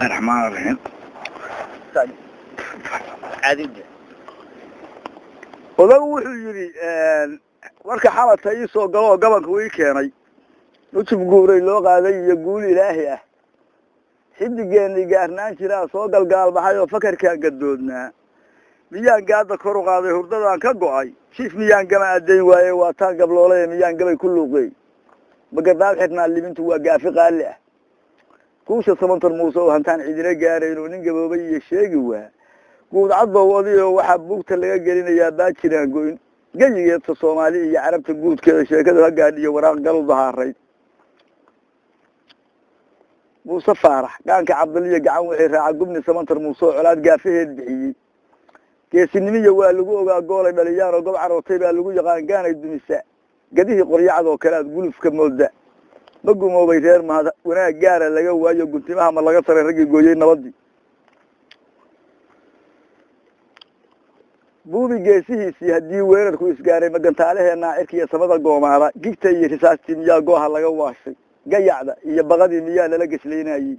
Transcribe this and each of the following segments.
Raxmaan raxiim. Odagu wuxuu yidhi warka xalata ii soo galo oo gabanka ii keenay nujub guuray loo qaaday iyo guul ilaahi ah, xidigeenii gaarnaan jiraa soo galgaalbaxay oo fakarkaan gadoodnaa. Miyaan gaada kor u qaaday hurdadaan ka go'ay? Jiif miyaan gama addayn waaye? Waataan gabloolay. Miyaan gabay ku luuqeey? Magardaab xirnaa libintu waa gaafi qaali ah. Guusha Sabantar Muuse oo hantaan cidina gaarayn oo nin gaboobay iyo sheegi waa guudcadbow odayoo waxaa buugta laga gelinayaa baajiraan goyn geyigeedta Soomaali iyo Carabta guudkeeda sheekadu ha gaadhiyo waraaq galu dahaaray. Muuse Faarax gaanka Cabdaliya gacan waxay raaca gubni Samantar Muuse oo colaad gaafaheed bixiyey. Geesinimiya waa lagu ogaa, goolay dhaliyaan oo gob carootay baa lagu yaqaan, gaanay dumisa gadihii qoryacad oo kale aad gulufka mooda. Ma gumoobay reer Mahad? Wanaag gaara laga waayo guntimaha ma laga saray raggii gooyey nabadii? Buubi geesihiisii haddii weerarku isgaaray, magantaalaheennaa cirka iyo samada goomaada, gigta iyo risaastii miyaa gooha laga waashay? Gayacda iyo baqadii miyaa lala geslaynayey?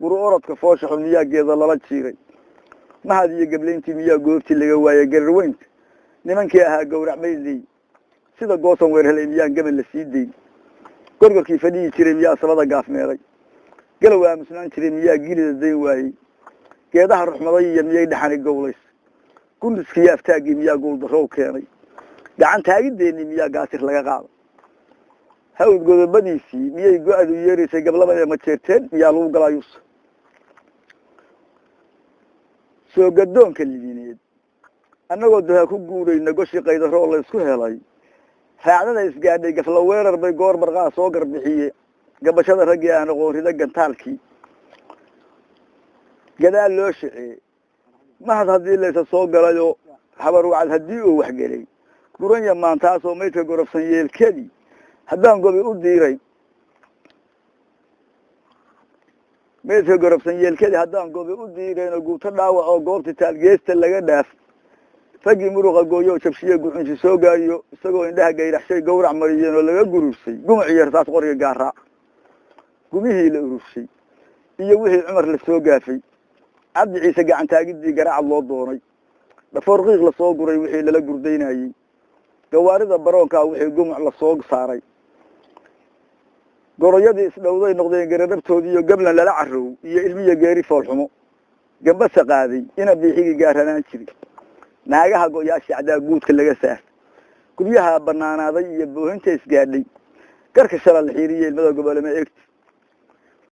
Guru orodka foosha xun miyaa geeda lala jiiray? Mahad iyo gablayntii miyaa goobtii laga waayay? Gararweynta nimankii ahaa gowrac mayley sida goosan weer helay miyaan gaban la sii dayn? Gorgorkii fadhiyi jiray miyaa samada gaafmeeray? Galow aamusnaan jiray miyaa gilida dayn waayey? Geedaha ruxmaday iyo miyay dhaxani gowlays? Gundiskiiyo aftaaggii miyaa guuldarrow keenay? Gacan taagideennii miyaa gaasir laga qaaday? Hawd godobadiisii miyay go-adu yeeraysay? Gablaba ee majeerteen miyaa lagu galaayuusa? Soo gadoonka libineed annagoo duhaa ku guurayna goshii qaydaro oo laysku helay, raacdada isgaadhay gafla weerar bay goor barqaa soo garbixiye. Gabashada raggii aan aqoon rida gantaalkii gadaal loo shacee. Mahad haddii laysa soo galayoo habar wacad haddii uu waxgelay guranya maantaasoo maydka gorofsan yeelkedii haddaan gobi u diiray, maydka gorofsan yeelkedii haddaan gobi u diirayn oo guuto dhaawac oo goobta taalgeesta laga dhaaf, raggii muruqa gooyo oo jabshiye guxunsi soo gaayo isagoo indhaha gayraxshay gawrac mariyeen oo laga gurursay gumuc iyo rasaas qoriga gaaraa, gumihii la ururshay iyo wixii Cumar la soo gaafay, Cabdi Ciise gacan taagidii garaacad loo doonay, dhafoor qiiq lasoo guray wixii lala gurdaynayey, gawaarida baroonkaa wixii gumuc lasoo saaray, goroyadii isdhowday noqdeen gararabtoodii iyo gablan lala carow iyo ilmiya geeri foolxumo gambasa qaaday ina biixigii gaaranaan jiri, naagaha go-yaashii caddaa guudka laga saar, guryaha banaanaaday iyo boohinta isgaadhay, garka shala la xiiriyo ilmada gobolama eegti.